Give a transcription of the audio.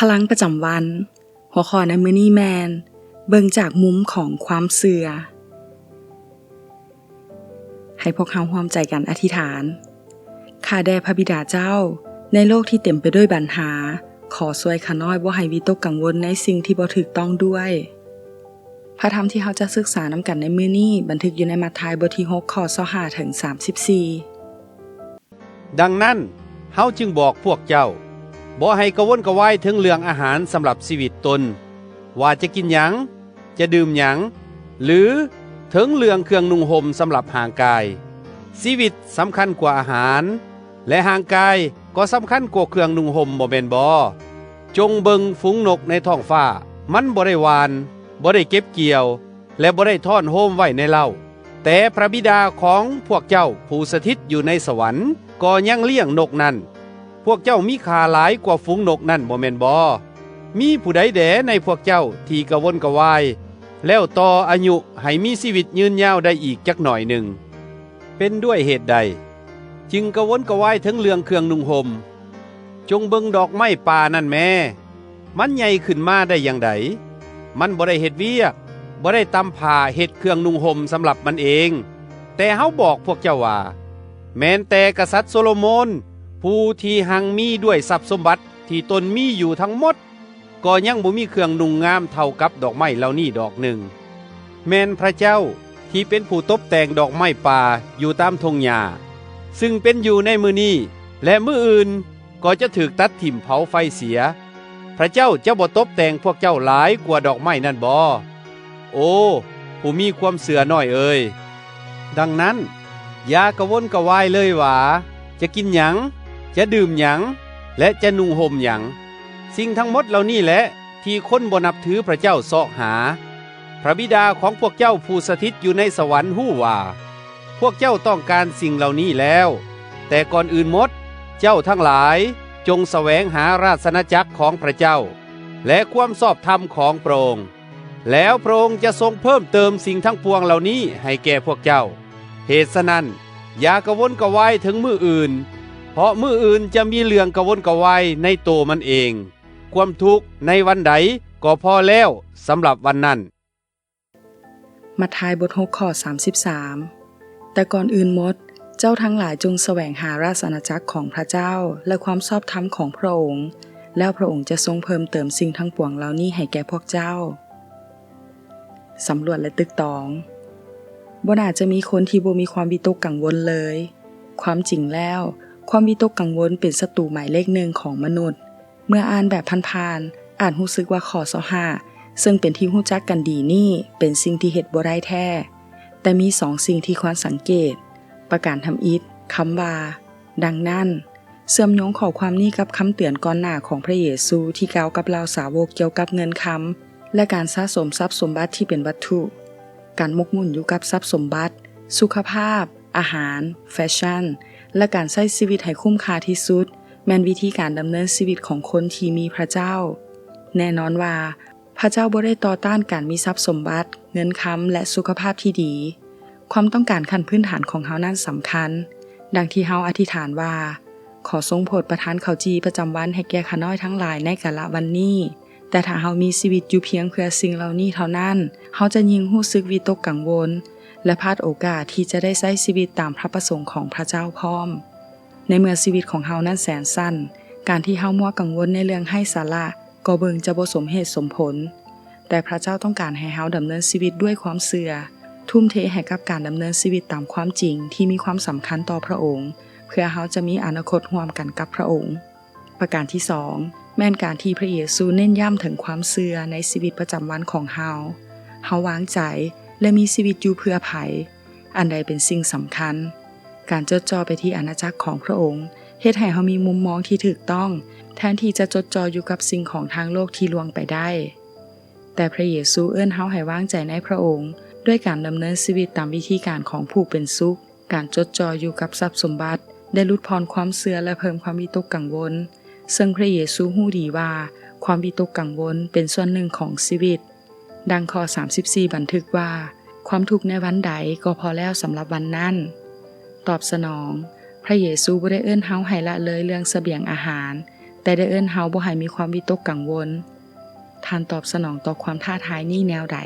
ພະລັງປະຈຳວັນ. ຫົວຂໍ້ໃນມື້ນີ້ແມ່ນ ເບິ່ງຈາກມຸມຂອງຄວາມເຊື່ອ. ໃຫ້ພວກເຮົາຮ່ວມໃຈກັນອະທິຖານ. ຂ້າແດ່ພະບິດາເຈົ້າ, ໃນໂລກທີ່ເຕັມໄປດ້ວຍບັນຫາ, ຂໍຊ່ວຍຂ້ານ້ອຍບໍ່ໃຫ້ວິຕົກກັງວົນໃນສິ່ງທີ່ບໍ່ຖືກຕ້ອງດ້ວຍ. ພະທຳທີ່ເຮົາຈະສຶກສານຳກັນໃນມື້ນີ້ ບັນທຶກຢູ່ໃນມັດທາຍບົດທີຫົກ ຂໍ້ຊາວຫ້າເຖິງສາມສິບສີ່. ດັ່ງນັ້ນ, ເຮົາຈຶ່ງບອກພວກເຈົ້າ, ບໍ່ໃຫ້ກະວົນກະວາຍເຖິງເລື່ອງອາຫານສຳລັບຊີວິດຕົນ, ວ່າຈະກິນຫຍັງ, ຈະດື່ມຫຍັງ, ຫຼື ເຖິງເລື່ອງເຄື່ອງນຸ່ງຫົ່ມສຳລັບຮ່າງກາຍ. ຊີວິດສຳຄັນກວ່າອາຫານ, ແລະ ຮ່າງກາຍກໍສຳຄັນກວ່າເຄື່ອງນຸ່ງຫົ່ມ, ບໍ່ແມ່ນບໍ? ຈົ່ງເບິ່ງຝູງນົກໃນທ້ອງຟ້າ, ມັນບໍ່ໄດ້ຫວ່ານ, ບໍ່ໄດ້ເກັບກ່ຽວ, ແລະ ບໍ່ໄດ້ທ້ອນໂຮມໄວ້ໃນເລົ້າ, ແຕ່ພະບິດາຂອງພວກເຈົ້າຜູ້ສະຖິດຢູ່ໃນສະຫວັນກໍຍັງລ້ຽງນົກນັ້ນ. ພວກເຈົ້າມີຄ່າຫຼາຍກວ່າຝູງນົກນັ້ນ ບໍ່ແມ່ນບໍ? ມີຜູ້ໃດແດ່ໃນພວກເຈົ້າທີ່ກະວົນກະວາຍ ແລ້ວຕໍ່ອາຍຸໃຫ້ມີຊີວິດຍືນຍາວໄດ້ອີກຈັກໜ້ອຍໜຶ່ງ? ເປັນດ້ວຍເຫດໃດຈຶ່ງກະວົນກະວາຍເຖິງເລື່ອງເຄື່ອງນຸ່ງຫົ່ມ? ຈົ່ງເບິ່ງດອກໄມ້ປ່ານັ້ນແມ້. ມັນໃຫຍ່ຂຶ້ນມາໄດ້ຢ່າງໃດ? ມັນບໍ່ໄດ້ເຮັດວຽກ, ບໍ່ໄດ້ຕ່ຳຜ້າເຮັດເຄື່ອງນຸ່ງຫົ່ມສຳລັບມັນເອງ. ແຕ່ເຮົາບອກພວກເຈົ້າວ່າ, ແມ່ນແຕ່ກະສັດໂຊໂລໂມນ, ຜູ້ທີ່ຮັ່ງມີດ້ວຍຊັບສົມບັດທີ່ຕົນມີຢູ່ທັງໝົດ, ກໍຍັງບໍ່ມີເຄື່ອງນຸ່ງງາມເທົ່າກັບດອກໄມ້ເຫຼົ່ານີ້ດອກໜຶ່ງ. ແມ່ນພະເຈົ້າທີ່ເປັນຜູ້ຕົບແຕ່ງດອກໄມ້ປ່າຢູ່ຕາມທົ່ງຫຍ້າ, ຊຶ່ງເປັນຢູ່ໃນມື້ນີ້ ແລະ ມື້ອື່ນ ກໍຈະຖືກຕັດຖິ້ມເຜົາໄຟເສຍ. ພະເຈົ້າຈະບໍ່ຕົບແຕ່ງພວກເຈົ້າຫຼາຍກວ່າດອກໄມ້ນັ້ນບໍ? ໂອ ຜູ້ມີຄວາມເຊື່ອນ້ອຍເອີຍ! ດັ່ງນັ້ນ, ຢ່າກະວົນກະວາຍເລີຍວ່າ ຈະກິນຫຍັງ, ຈະດື່ມຫຍັງ ແລະ ຈະນຸ່ງຫົ່ມຫຍັງ. ສິ່ງທັງໝົດເຫຼົ່ານີ້ແຫຼະ ທີ່ຄົນບໍ່ນັບຖືພະເຈົ້າຊອກຫາ. ພະບິດາຂອງພວກເຈົ້າຜູ້ສະຖິດຢູ່ໃນສະຫວັນຮູ້ວ່າ ພວກເຈົ້າຕ້ອງການສິ່ງເຫຼົ່ານີ້ແລ້ວ. ແຕ່ກ່ອນອື່ນໝົດ, ເຈົ້າທັງຫຼາຍຈົ່ງສະແຫວງຫາລາຊະອານາຈັກຂອງພະເຈົ້າ ແລະ ຄວາມຊອບທຳຂອງພະອົງ, ແລ້ວພະອົງຈະຊົງເພີ່ມເຕີມສິ່ງທັງປວງເຫຼົ່ານີ້ໃຫ້ແກ່ພວກເຈົ້າ. ເຫດສະນັ້ນ, ຢ່າກະວົນກະວາຍເຖິງມື້ອື່ນ, ເພາະມື້ອື່ນຈະມີເລື່ອງກະວົນກະວາຍໃນໂຕມັນເອງ. ຄວາມທຸກໃນວັນໃດກໍພໍແລ້ວສຳລັບວັນນັ້ນ. ມັດທາຍບົດຫົກ ຂໍ້ສາມສິບສາມ. ແຕ່ກ່ອນອື່ນໝົດ, ເຈົ້າທັງຫຼາຍຈົ່ງສະແຫວງຫາລາຊະອານາຈັກຂອງພະເຈົ້າ ແລະ ຄວາມຊອບທຳຂອງພະອົງ, ແລ້ວພະອົງຈະຊົງເພີ່ມເຕີມສິ່ງທັງປວງເຫຼົ່ານີ້ໃຫ້ແກ່ພວກເຈົ້າ. ສຳຫຼວດ ແລະ ຕຶກຕອງ. ບໍ່ໜ້າຈະມີຄົນທີ່ບໍ່ມີຄວາມວິຕົກກັງວົນເລີຍ. ຄວາມຈິງແລ້ວ, ຄວາມວິຕົກກັງວົນເປັນສັດຕູໝາຍເລກໜຶ່ງຂອງມະນຸດ. ເມື່ອອ່ານແບບຜ່ານໆ, ອາດຮູ້ສຶກວ່າຂໍ້ຊາວຫ້າ ເຊິ່ງເປັນທີ່ຮູ້ຈັກກັນດີນີ້ ເປັນສິ່ງທີ່ເຮັດບໍ່ໄດ້ແທ້. ແຕ່ມີສອງສິ່ງທີ່ຄວນສັງເກດ. ປະການທຳອິດ, ຄຳວ່າ ດັ່ງນັ້ນ ເຊື່ອມໂຍງຂໍ້ຄວາມນີ້ກັບຄຳເຕືອນກ່ອນໜ້າຂອງພະເຢຊູທີ່ກ່າວກັບເຫຼົ່າສາວົກກ່ຽວກັບເງິນຄຳ ແລະ ການສະສົມຊັບສົມບັດທີ່ເປັນວັດຖຸ, ການໝົກໝຸ່ນຢູ່ກັບຊັບສົມບັດ, ສຸຂະພາບ, ອາຫານ, ແຟຊັ່ນ ແລະ ການໃຊ້ຊີວິດໃຫ້ຄຸ້ມຄ່າທີ່ສຸດ ແມ່ນວິທີການດຳເນີນຊີວິດຂອງຄົນທີ່ມີພະເຈົ້າ. ແນ່ນອນວ່າ ພະເຈົ້າບໍ່ໄດ້ຕໍ່ຕ້ານການມີຊັບສົມບັດ, ເງິນຄຳ ແລະ ສຸຂະພາບທີ່ດີ. ຄວາມຕ້ອງການຂັ້ນພື້ນຖານຂອງເຮົານັ້ນສຳຄັນ. ດັ່ງທີ່ເຮົາອະທິຖານວ່າ, ຂໍຊົງໂຜດປະທານເຂົ້າຈີ່ປະຈຳວັນໃຫ້ແກ່ຂ້ານ້ອຍທັງຫຼາຍໃນກາລະວັນນີ້. ແຕ່ຖ້າເຮົາມີຊີວິດຢູ່ພຽງເພື່ອສິ່ງເຫຼົ່ານີ້ເທົ່ານັ້ນ, ເຮົາຈະຍິ່ງຮູ້ສຶກວິຕົກກັງວົນ ແລະ ພາດໂອກາດທີ່ຈະໄດ້ໃຊ້ຊີວິດຕາມພະປະສົງຂອງພະເຈົ້າພ້ອມ. ໃນເມື່ອຊີວິດຂອງເຮົານັ້ນແສນສັ້ນ, ການທີ່ເຮົາມົວກັງວົນໃນເລື່ອງໄຮ້ສາລະ ກໍເບິ່ງຈະບໍ່ສົມເຫດສົມຜົນ. ແຕ່ພະເຈົ້າຕ້ອງການໃຫ້ເຮົາດຳເນີນຊີວິດດ້ວຍຄວາມເຊື່ອ, ທຸ່ມເທໃຫ້ກັບການດຳເນີນຊີວິດຕາມຄວາມຈິງທີ່ມີຄວາມສຳຄັນຕໍ່ພະອົງ, ເພື່ອເຮົາຈະມີອະນາຄົດຮ່ວມກັນກັບພະອົງ. ປະການທີສອງ ແມ່ນການທີ່ພະເຢຊູເນັ້ນຢ້ຳເຖິງຄວາມເຊື່ອໃນຊີວິດປະຈຳວັນຂອງເຮົາ. ເຮົາວາງໃຈ ແລະ ມີຊີວິດຢູ່ເພື່ອໃຜ? ອັນໃດເປັນສິ່ງສຳຄັນ? ການຈົດຈ່ອໄປທີ່ອານາຈັກຂອງພະອົງ ເຮັດໃຫ້ເຮົາມີມຸມມອງທີ່ຖືກຕ້ອງ ແທນທີ່ຈະຈົດຈ່ອຢູ່ກັບສິ່ງຂອງທາງໂລກທີ່ລ່ວງໄປໄດ້. ແຕ່ພະເຢຊູເອີ້ນເຮົາໃຫ້ວາງໃຈໃນພະອົງ ດ້ວຍການດຳເນີນຊີວິດຕາມວິທີການຂອງຜູ້ເປັນສຸກ. ການຈົດຈ່ອຢູ່ກັບຊັບສົມບັດ ໄດ້ຫຼຸດຜ່ອນຄວາມເຊື່ອ ແລະ ເພີ່ມຄວາມວິຕົກກັງວົນ, ເຊິ່ງພະເຢຊູຮູ້ດີວ່າຄວາມວິຕົກກັງວົນເປັນສ່ວນໜຶ່ງຂອງຊີວິດ. ດັ່ງຂໍ້ສາມສິບສີ່ບັນທຶກວ່າ, ຄວາມທຸກໃນວັນໃດກໍພໍແລ້ວສຳລັບວັນນັ້ນ. ຕອບສະໜອງ, ພະເຢຊູບໍ່ໄດ້ເອີ້ນເຮົາໃຫ້ລະເລີຍເລື່ອງສະບຽງອາຫານ, ແຕ່ໄດ້ເອີ້ນເຮົາບໍ່ໃຫ້ມີຄວາມວິຕົກກັງວົນ. ທ່ານຕອບສະໜອງຕໍ່ຄວາມທ້າທາຍນີ້ແນວໃດ?